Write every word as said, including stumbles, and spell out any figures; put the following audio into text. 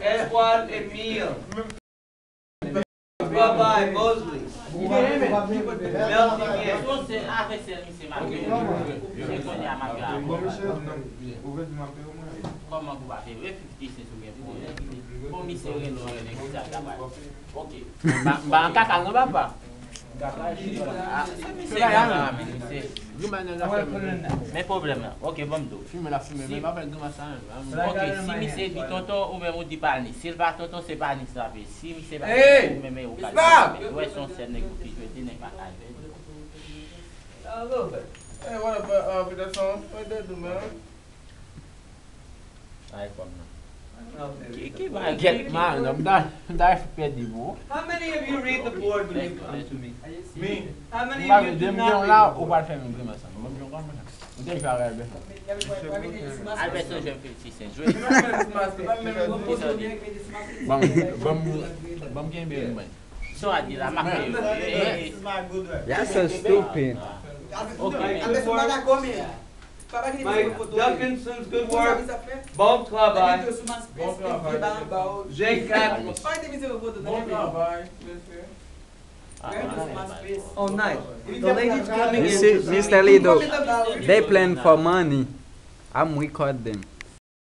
Edward Emile. Bye-bye, Mosley. Melvin Gay. Yo se avè sèl misye m ap jwe. Se kounye a m ap jwe avè w. Kòman pou pa fè? Fifty Cent ou gen pou w. Bon, misye rele w, rele nèg sa, sa va. Ok. M pa, m pa nan kaka non, papa. Ah, se misye ki nan kaka, men misye. Men pwoblèm nan. Ok, bon, m di w. Fimen la fimen, men pa fè grimas sa menm. Ok, si misye di tonton, ou menm ou di pa ni. Si l pa tonton, se pa ni sa vle. Si misye pa tonton, ou menm ou ka di pa ni. Ou wè se yon sèl nèg ou ki jwe, de nèg pa ka jwe. Hey, what up, uh, Peterson? What they do, man? Ay, kòm nan. Ki, ki bagay? Get mine, I'm done. I'm done for pèdi, bro. How many of you read the board when you come to me? Me. How many of you do not read the board? Ou pral fè m grimas sa. Mwen jwe kòm sa. Mwen te jwe avè Albert. Albert se jwè fifty Cent jwe. Ban m, ban m, ban m kenbe l mwen. Sa w di la, m ap peye w. Y'all so stupid. Ok, men. Mike Duckinson, good work. Bon travay. Bon travay. J quatre. Bon travay, mesye. Oh, nice. The ladies coming in. You see, Mister Lido, they playing for money. I'm record them.